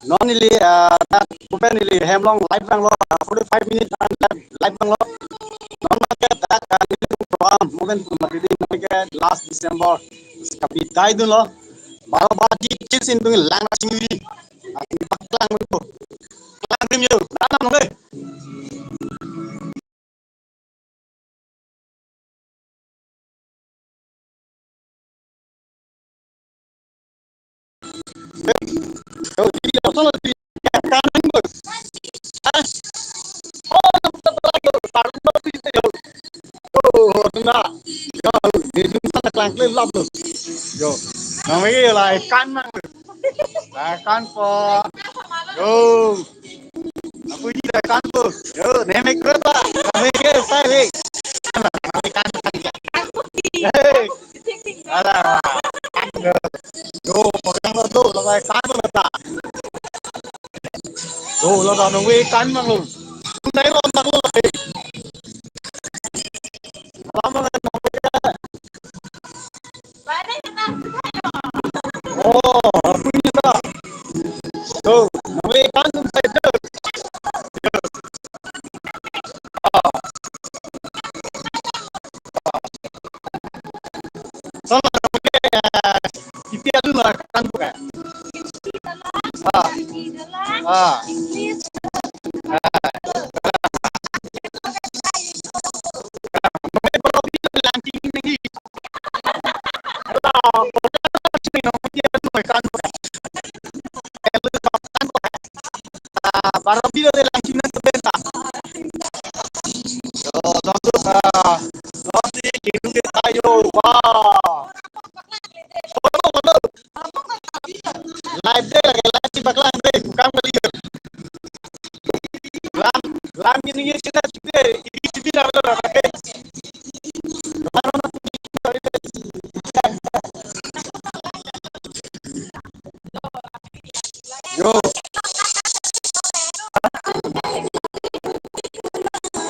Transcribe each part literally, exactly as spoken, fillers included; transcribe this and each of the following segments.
Non neli, ah, dak pu pen neli hem along live vanglo, ah, forty-five minutes an live, live vanglo. Non abangke dak, ah, neli program pu pen mati di neli ke last December kapi dai dunlo. Baro baji kisin dung lang na singwi. Ah, neli paklang dun. Klang rim yo. Nana nong dei. Oh, na. Yo, di jum sa klang kle lap lo. Yo. Nang mege la kan nang. La kan po. Yo. Aku ini la kan po. Yo, nemek berapa? Nemek ke saya, hey. Nemek kan, kan. Hey. Ala. Kan, yo. Yo, pegang lo tu, la kan po la ta. Yo, la ta nang we kan mang lo. Tunai lo mang lo, hey. Lama kan. Oh, aku ini tak. Tuh, namanya kan saya tu. Salah, namanya, eh, kita dulu lah, kan bukan? Ah. Ah. Parang video de lang sini tu benta. Yo, langsung, ah, langsung di kirim kita yo, wah. Live de lagi, live di paklang de, bukan beli. Lang, lang ini kita juga, ini kita dah ada pakai. Yo.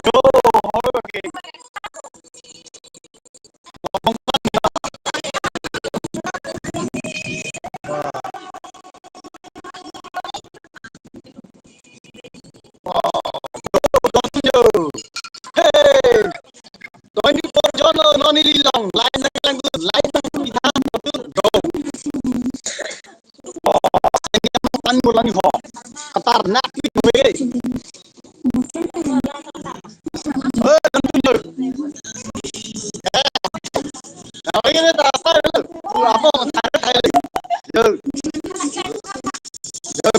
Yo, okay. Hey! Twenty-four jon lo, non ili long. Line na lang, line na lang, go. Kan bulan ho. Katar nak ni we. Eh, tentu je. Eh. Nah, ini tak apa. Apa tak ada. Yo. Yo.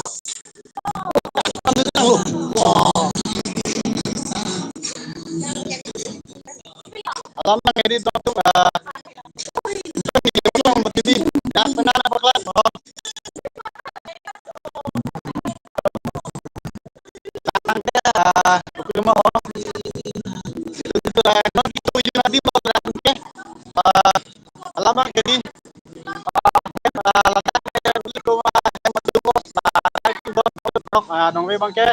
Alam na kedi to, ah, mati di, dak penana paklang, oh. Tangke, ah, kupilma, oh. Itu, itu, ah, non itu, itu nanti mau tangke. Ah, alam na kedi. Ah, nong we abangke,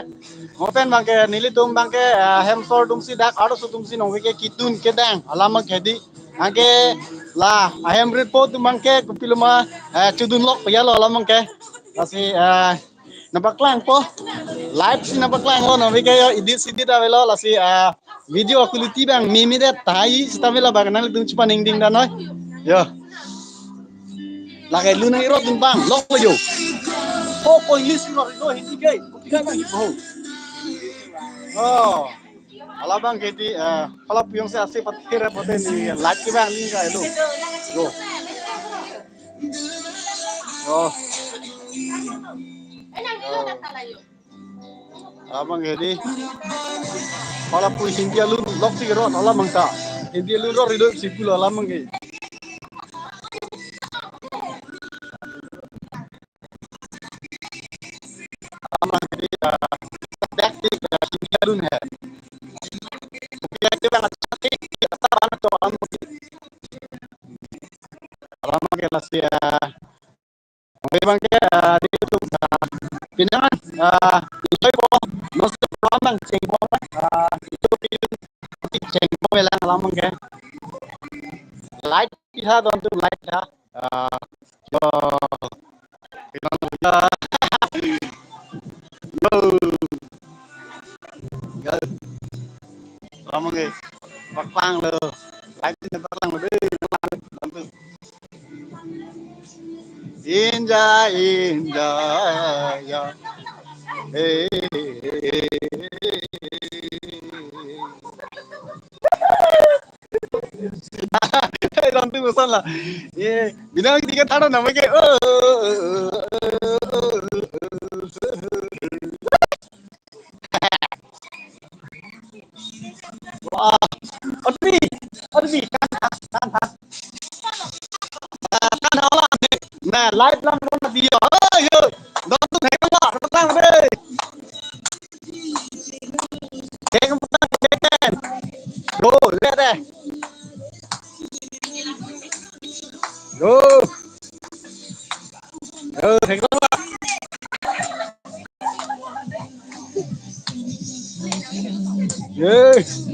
mo pen abangke, nelitum abangke, ah, hem sor atumsi dak, arloso atumsi nong we ke kedun kedang alam abangke di, anke la ahem rit po atum abangke, kopiloma, ah, chedun lok paya lo alam abangke, lasi, ah, nangpaklangpo, live si nangpaklangpo, nong we ke yo edit sidit avelo, lasi, ah, video quality abang mimi det tahai sitame labang nanglitum chepaningding dannoi. Yo. Lake lu nang irot dun abang, lok lo yo. Oh, ko English irot lo, Hindi ke. Ko pila abang ho. Oh. Alam abangke di, eh, kalau puyong si asi pat kira pote ni live ke abang ni ka itu. Yo. Oh. Alam abangke di. Hala pu Hindi alun lok si rot alam abang ta. Hindi alun rot ridok si pulo alam abangke. Alam abangke di, ah, dak di, ah, Hindi alun hai. Hindi alun hai, dak di, ah, alam abangke. Alam abangke lasi, ah, Oke, abangke, ah, di itu, ah, pinangan, ah, itu ko, non si program abang, cheng ko, ah, itu cheng ko melang alam abangke. Live ha, don tu live ha. Ah, yo, pinangan, ah, Paklang lo. Live ni paklang lo dei. Inja, inja, ya. Hey. Hey, dongtu bosan la. Ye, bina tiga tharo nama ke. Oh, oh, oh, oh, oh, oh. Wah, Arbi, Arbi, kan, kan, kan, kan, kan, na, live lang mo na dia. Hey, yo, dongtu thek lang, lang dei. Thek lang, thek lang. Go, lihat deh. Go. Go, thek lang. Yes.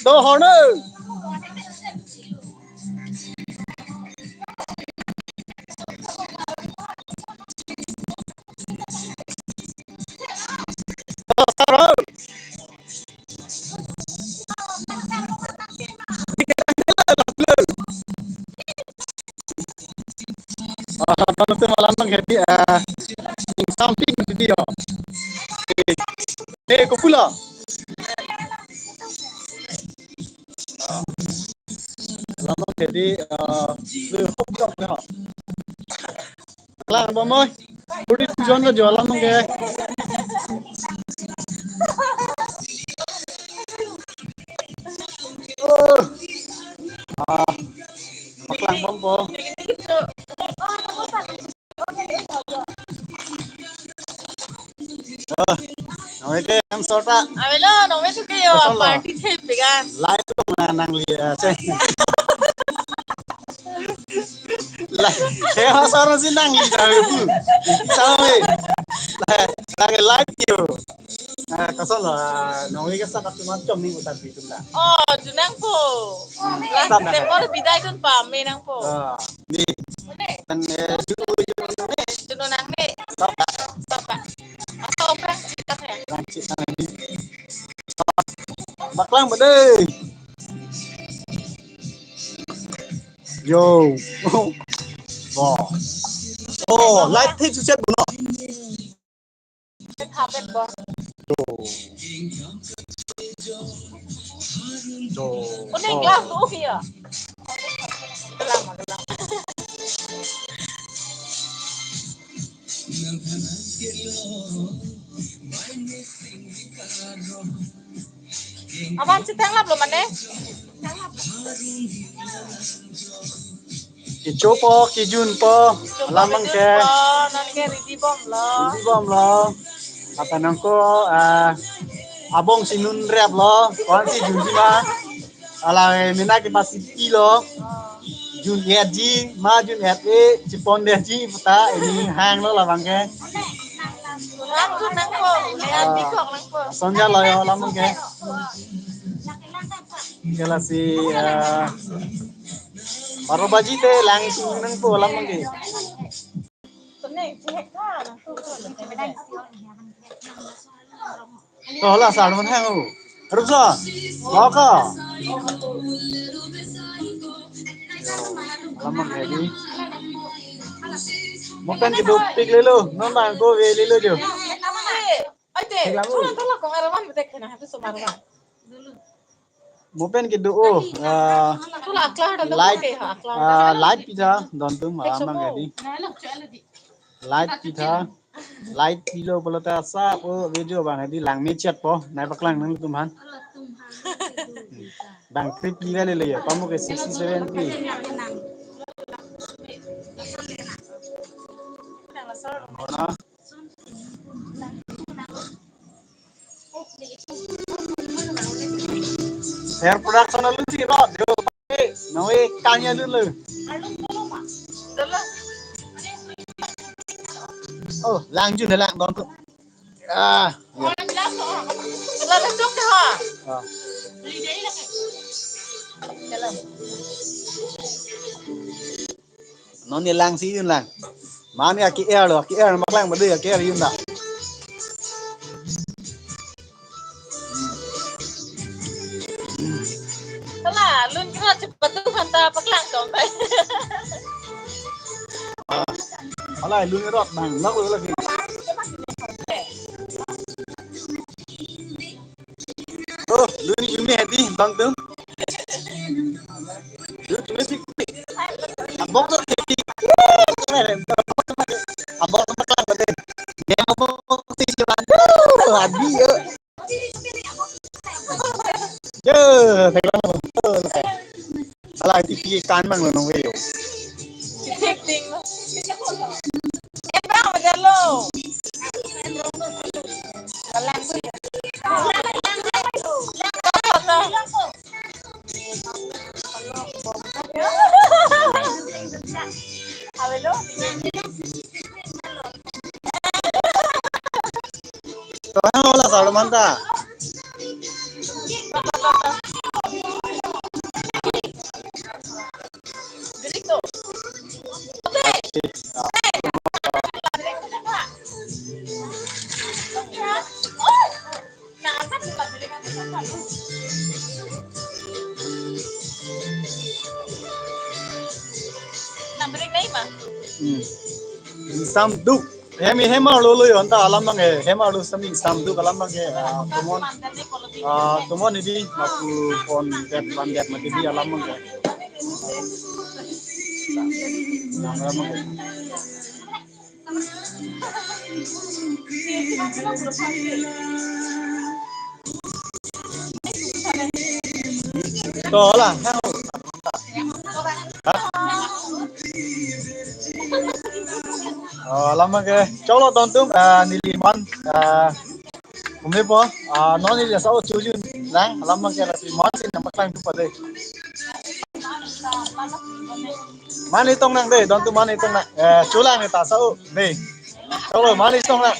To horno. Ah, kalau tu malam nang happy, ah, something to be on. Eh, ko pula. Alam nang happy, ah, le hop jam na. Lang ba moi. Pudi tujon ka jo alam nang ke. Oh. Ah. Paklang bompo. Ah, nang ke em sota. Avelo, nang me suke yo, party time began. Live to mana nang lihat, eh. Live, eh, sota si nang lihat, eh, bu. Sama, eh. Live, live, live yo. Ah, koson lo, ah, nang ke sa katuman chom ni utar bitum la. Oh, junang po. Last September bidai dun pa, me nang po. Ah, ni. Kan, eh, junu, junu, junu. Junu nang ni. Sapa? Sapa? Apa orang cerita saya? Orang cerita ni. Paklang ba dei. Yo. Bo. Oh, live thik sucet bu no. Habit bo. Yo. Yo. Udah gelang tuh ya. Gelang, gelang. Aban si thanglap lo mane? Kechopo, kejunpo, alam nang ke. Nang ke ready bomlo. Ready bomlo. Apa nang ko, ah, abong si nunrep lo, ko-an si junji ma. Ala mena ke pasi pilo. Jun-etji, ma jun-et-e, chepondetji puta, ini hang lo labang ke. Nang tu nang po, ya dikok nang po. Sonja lo yo labang ke. Kala si, eh, baro baji te lang si nang po labang ke. To la sar man hang o. Rup sa. Lo ko. Alam nang happy. Mo pen kedopik lelo. Non bang ko ve lelo jo. Oi te, thula thula kong arman betek kena hatu somar ba. Mo pen kedo o, ah, thula aklar dah light, dong ke ha, aklar. Ah, light pitha, dongtum alam nang happy. Light pitha, light pilo pulote asap o video bang happy lang mechet po, nai paklang nangtum han. Bang trip ni lele ya, pamuk ke sixty seventy. Mana? Hair production alu si rot jo. Nawe kanya dulu. Oh, lang jun lang dong tu. Ah, ya. Ah. Non ni lang si yun lang. Mane aki air lo, aki air maklang bade aki air yun da. Hala, lun rot bang, lak lak lagi. Oh, lun jumi hedi, bang tum. Lun jumi sik. Abok tu hedi. Abok tu makan betul. Dia abok tu jalan. Hadi ya. Yo, tengok. Hala, iti pi kan mang lo nong veyo. Tik ting lo. Em bang majar lo. Kalang. Avelo. Kalang lo la Salman ta. Hmm. Ingsam duk. Hem, hem arlo lo yo, anta alam abang he. Hem arlo sami ingsam duk alam abang he. Ah, tomon. Ah, tomon hedi, lapu pon det, van det mati hedi alam abang he. Alam abang he. To la. Oh, alam abang ke. Choklo don atum, ah, neli man, ah, kumi po, ah, non neli sa-o chojun lang, alam abang ke rasi man si nama klang tu pade. Mane tong nang dei, don atum mane tong nang. Eh, chulang ni ta sa-o dei. Choklo, mane tong nang.